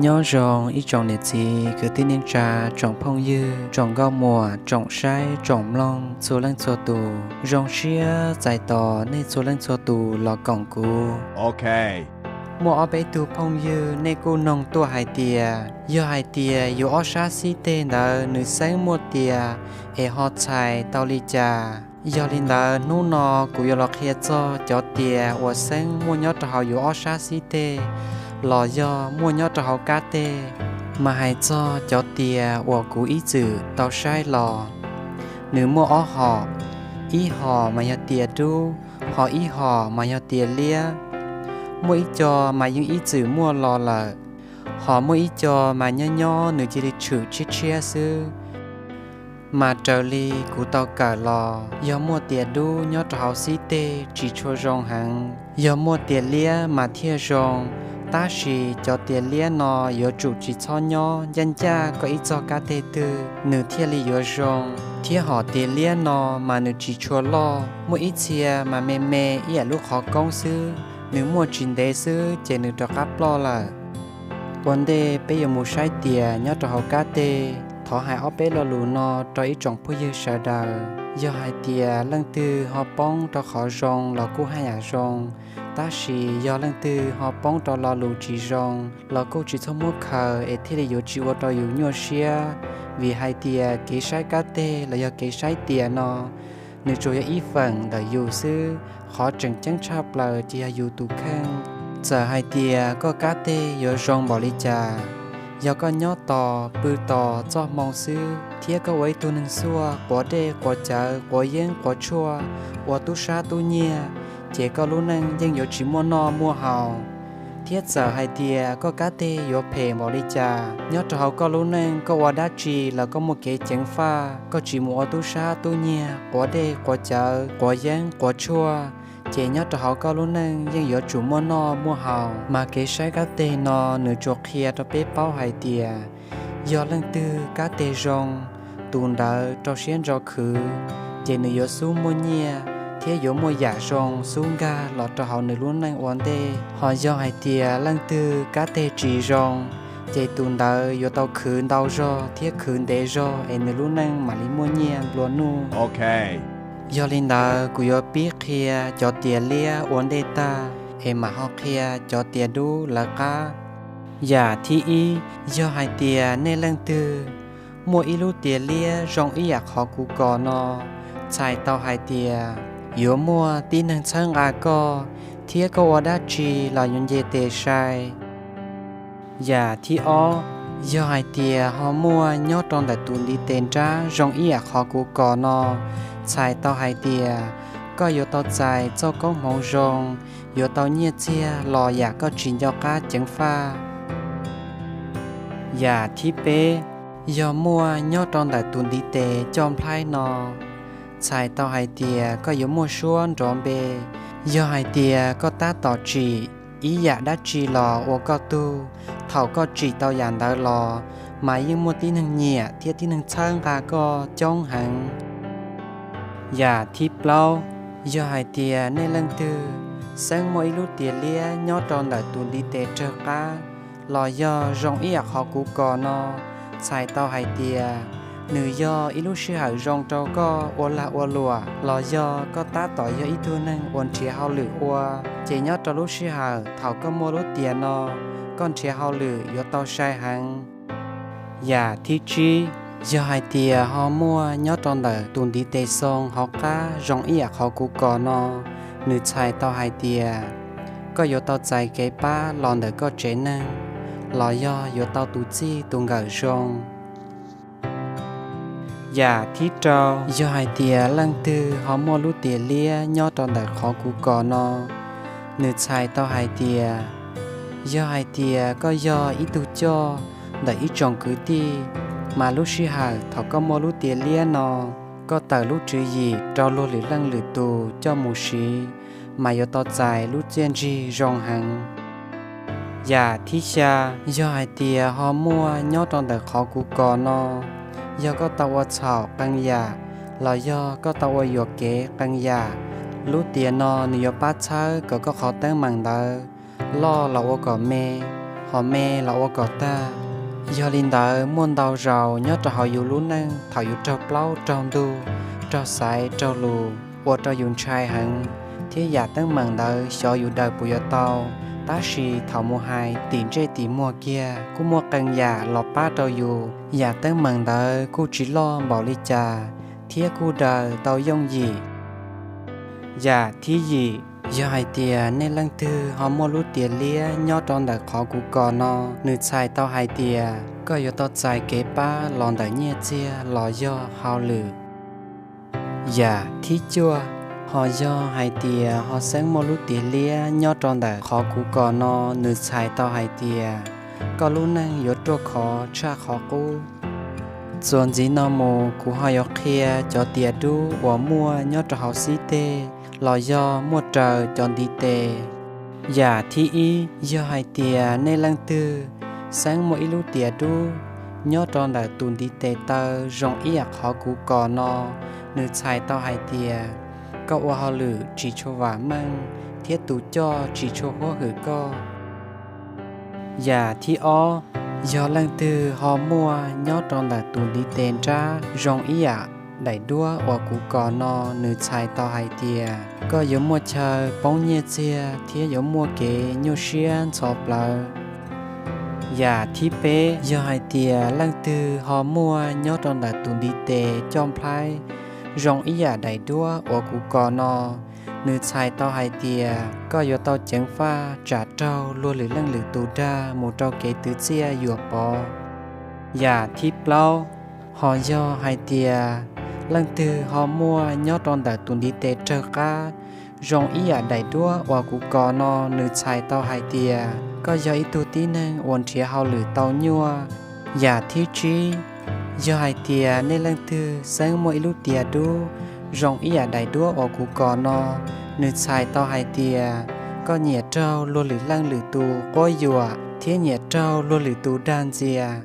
Nyob zoo ib tsoom niam txiv kwv tij neej tsa, tsoom phooj ywg, tsoom nkauj muam, tsoom saib tsoom mloog txhua leej txhua tus. Zoo siab txais tos nej txhua leej txhua tus los koom kuv. Muaj ob peb tug phooj ywg nej kuj noog tuaj hais tias yog hais tias yus ob sab xib teg ntawd nws xeeb muaj tias es ho txhais tau li cas. Yog li ntawd hnub no kuv yuav los qhia txog cov tias uas xeeb muaj nyob rau hauv yus ob sab xib teg los yog muaj nyob rau hauv kab teg. Mas hais txog cov tias uas kuv ib txwm tau saib los, nws muaj ob hom, ib hom mas yog tias dub, ho ib hom mas yog tias liab. Muaj ib co mas yeej ib txwm muaj los lawm, ho muaj ib co mas nyob nyob nws cia li tshwm tshiab tshiab xwb. Mas raws li kuv tau kawm los yog muaj tias dub nyob rau hauv xib teg tsis tshua zoo heev, yog muaj tias liab mas thiaj zoo. Tab sis cov tias liab no yuav tsum tsis txhob nyob ncaj ncaj koj ib txog kab teg twg nws thiaj li yuav zoo. Thiab hom tias liab no mas nws tsis tshua loj, muaj ib txhia mas me me ib yam lub qhov koob xwb, nws muaj tsis ntev xwb ces nws rov qab ploj lawm. Ua ntej peb yuav mus saib tias nyob rau hauv kab teg, thov hais ob peb lo lus no rau ib tsoom phooj ywg sawv daws. Yog hais tias leej twg ho poob rau qhov zoo los kuj haj yam zoo, tab sis yog leej twg ho poob rau lo lus tsis zoo los kuj tsis txhob muab khaws es thiaj li yuav tsis ua rau yus nyuaj siab. Vim hais tias kev saib kab teg los yog kev saib tias no, nws tsuas yog ib feem ntawm yus xwb, qhov tseem ceeb tshaj plaws ces yog yus tus kheej. Txawm hais tias koj kab teg yuav zoo npaum li cas, yog koj nyob tos pw tos txoj hmoo xwb thiab koj ua ib tug neeg xuaj quav dej quav cawv quav yeeb quav tshuaj, ua tub sab tub nyiag, ces koj lub neej yeej yuav tsis muaj noj muaj haus. Thiab txawm hais tias koj kab teg yuav phem npaum li cas, nyob rau hauv koj lub neej koj ua dab tsi los koj muaj kev ceev faj, koj tsis mus ua tub sab tub nyiag quav dej quav cawv quav yeeb quav tshuaj, ces nyob rau hauv koj lub neej yeej yuav tsum muaj noj muaj haus. Mas kev saib kab teg no nws tsuas qhia rau peb paub hais tias yog leej twg kab teg zoo, tus ntawd rau siab ntso khwv, ces nws yuav xub muaj nyiaj thiab yuav muaj yam zoo xub nkag los rau hauv nws lub neej ua ntej. Ho yog hais tias leej twg kab teg tsis zoo, ces tus ntawd yuav tau khwv ntau zog thiab khwv ntev zog es nws lub neej mam li muaj nyiaj nplua nuj. Yog li ntawd kuv yuav pib qhia cov tias liab ua ntej tag, es mam ho qhia cov tias dub lawv qab. Yam thib ib, yog hais tias nej leej twg muaj ib lub tias liab zoo ib yam qhov kuv kos no, txhais tau hais tias yuav muaj tib neeg txhawb nqa koj, thiab koj ua dab tsi los yuav nce tes sai. Yam thib ob, yog hais tias ho muaj nyob rau ntawm tus ntiv tes nrab zoo ib yam qhov kuv kos no, txhais tau hais tias koj yuav tau txais txoj koob hmoov zoo, yuav tau nyiaj txiag los yam koj tsis nco qab ceev faj. Yam thib peb, yog muaj nyob rau ntawm tus ntiv tes coj nplhaib no, txhais tau hais tias koj yuav muaj suab nrov npe. Yog hais tias koj tab tom tsim ib yam dab tsi los ua koj tug, thaum koj tsim tau yam ntawd los mas yeej muaj tib neeg nyiam thiab tib neeg txhawb nqa koj coob heev. Yam thib plaub, yog hais tias nej leej twg xeeb muaj ib lub tias liab nyob rau ntawm tus ntiv tes rawg qab los yog zoo ib yam qhov kuv kos no, txhais tau hais tias nws yog ib lub sij hawm zoo rau koj ua lag ua luam los yog koj tab tom yog ib tug neeg uas nrhiav hauj lwm ua, ces nyob rau lub sij hawm thaum koj muaj lub tias no, koj nrhiav hauj lwm yuav tau sai heev. Yam thib tsib, yog hais tias ho muaj nyob rau ntawm tus ntiv tes xoo hauv qab zoo ib yam qhov kuv kos no, nws txhais tau hais tias koj yuav tau txais kev pab los ntawm koj tsev neeg los yog yuav tau tus txij tus nkawm zoo. Yam thib rau, yog hais tias leej twg ho muaj lub tias liab nyob rau ntawm qhov kuv kos no, nws txhais tau hais tias yog hais tias koj yog ib tug coj ntawm ib tsoom kwv tij, mas lub sij hawm thaum koj muaj lub tias liab no, koj tawm lub tswv yim rau luag lwm leej lwm tus coj mus siv, mas yuav tau txais lub txiaj ntsig zoo heev. Yam thib xya, yog hais tias ho muaj nyob rau ntawm qhov kuv kos no, yog koj tau ua txhaum qee yam los yog koj tau ua yuam kev qee yam, lub tias no nws yuav pab txhawb kom koj qhov teeb meem ntawd loj los ua kom me. ho me los ua kom tag. Yog li ntawd, muaj ntau zaus nyob rau hauv yus lub neej, thaum yus raug plaub raug ntug, raug xaiv raug lus, ua rau yus ntshai heev, thiab yam teeb meem ntawd xyov yus daws puas yuav tau. Tab sis thaum mus hais tim ntsej tim muag kiag, kuj muaj qee yam los pab rau yus. Yam teeb meem ntawd kuj tsis loj npaum li cas, thiab kuj daws tau yooj yim. Yam thib yim, yog hais tias nej leej twg ho muaj lub tias liab nyob rau ntawm qhov kuv kos no, nws txhais tau hais tias koj yuav tau txais kev pab los ntawm nyiaj txiag los yog hauj lwm. Yam thib cuaj, ho yog hais tias ho xeeb muaj lub tias liab nyob rau ntawm qhov kuv kos no, nws txhais tau hais tias koj lub neej yuav ruaj khov tshaj qhov qub. Txuas ntxiv no mus kuv ho yuav qhia cov tias dub uas muaj nyob rau hauv xib teg los yog muaj raws cov ntiv tes. Yam thib ib, yog hais tias nej leej twg xeeb muaj ib lub tias dub nyob rau ntawm tus ntiv tes taw zoo ib yam qhov kuv kos no, nws txhais tau hais tias koj ua hauj lwm tsis tshua vam meej thiab tus coj tsis tshua huab hwm koj. Yam thib ob, yog leej twg ho muaj nyob rau ntawm tus ntiv tes nrab zoo ib yam daim duab uas kuv kos no, nws txhais tau hais tias koj yuav muaj chaw poob nyiaj txiag thiab yuav muaj kev nyuaj siab ntxhov plawv. Yam thib peb, yog hais tias leej twg ho muaj nyob rau ntawm tus ntiv tes coj nplhaib zoo ib yam daim duab uas kuv kos no, nws txhais tau hais tias koj yuav tau ceev faj tsam raug luag lwm leej lwm tus dag mus rau kev twv txiaj yuam pov. Yam thib plaub, ho yog hais tias leej twg ho muaj nyob rau ntawm tus ntiv tes rawg qab zoo ib yam daim duab uas kuv kos no, nws txhais tau hais tias koj yog ib tug tib neeg uas nrhiav hauj lwm tau nyuaj. Yam thib tsib, yog hais tias nej leej twg xeeb muaj ib lub tias dub zoo ib yam daim duab uas kuv kos no, nws txhais tau hais tias koj nyiam raug luag lwm leej lwm tus quab yuam thiab nyiam raug luag lwm tus dag ntxias.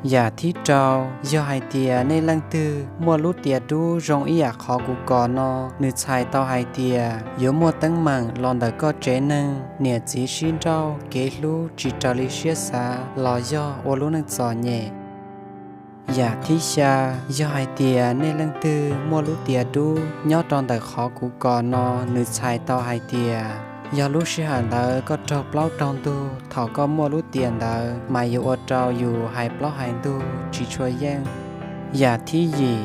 Yam thib rau, yog hais tias nej leej twg muaj lub tias dub zoo ib yam qhov kuv kos no, nws txhais tau hais tias yuav muaj teeb meem los ntawm koj tsev neeg, niam txiv sib nrauj, kev hlub tsis raws li siab xav los yog ua lub neej txom nyem. Yam thib xya, yog hais tias nej leej twg muaj lub tias dub nyob rau ntawm qhov kuv kos no, nws txhais tau hais tias yog lub sij hawm ntawd koj raug plaub raug ntug, thaum koj muaj lub tias ntawd mas yuav ua rau yus hais plaub hais ntug tsis tshua yeej. Yam thib yim,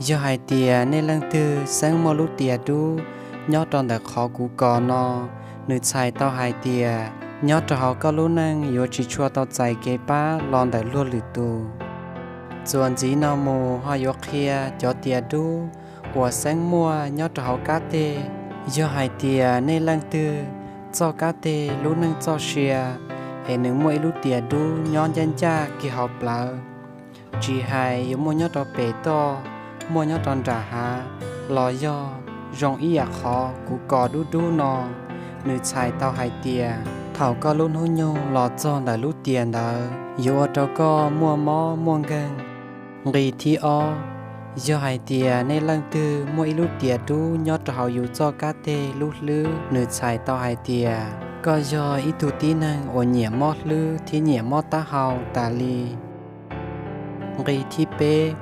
yog hais tias nej leej twg xeeb muaj lub tias dub nyob rau ntawm qhov kuv kos no, nws txhais tau hais tias nyob rau hauv koj lub neej yuav tsis tshua tau txais kev pab los ntawm luag lwm tus. Txuas ntxiv no mus ho yuav qhia cov tias dub uas xeeb muaj nyob rau hauv kab teg. Yog hais tias nej leej twg txoj kab teg lub neej txoj sia es nws muaj ib lub tias dub nyob ncaj ncaj kiag hauv plawv, tsis hais yuav muaj nyob rau pem toj, muaj nyob rau nram hav, los yog zoo ib yam qhov kuv kos dub dub no, nws txhais tau hais tias thaum koj lub hnub nyoog los txog ntawm lub tias ntawd yuav ua rau koj muaj mob muaj nkeeg. Nqi thib ob, yog hais tias nej leej twg muaj ib lub tias dub nyob rau hauv yus txoj kab teg lub hlwb, nws txhais tau hais tias koj yog ib tug tib neeg uas nyiam mob hlwb thiab nyiam mob taub hau tas li. Nqi thib peb,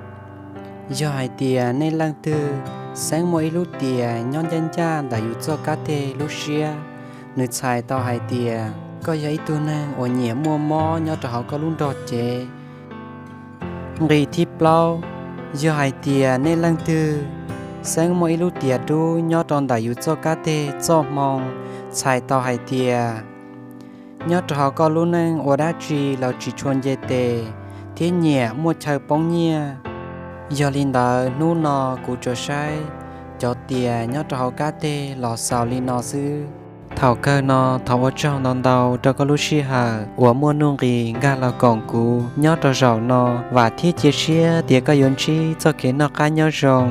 yog hais tias nej leej twg xeeb muaj ib lub tias nyob ncaj ncaj ntawm yus txoj kab teg lub siab, nws txhais tau hais tias koj yog ib tug neeg uas nyiam muaj mob nyob rau hauv koj lub nrog cev. Nqi thib plaub, yog hais tias nej leej twg xeeb muaj ib lub tias dub nyob rau ntawm yus txoj kab teg txoj hmoo, txhais tau hais tias nyob rau hauv koj lub neej ua dab tsi los tsis tshua nce tes thiab nyiam muaj chaw poob nyiaj. Yog li ntawd hnub no kuv tsuas saib cov tias nyob rau hauv kab teg los xaus li no xwb. Thaum kawg no thov ua tsaug ntau ntau rau koj lub sij hawm uas muaj nuj nqis nkag los koom kuv nyob rau zaum no. Vam thiab cia siab tias koj yuav ntsib txoj kev noj qab nyob zoo.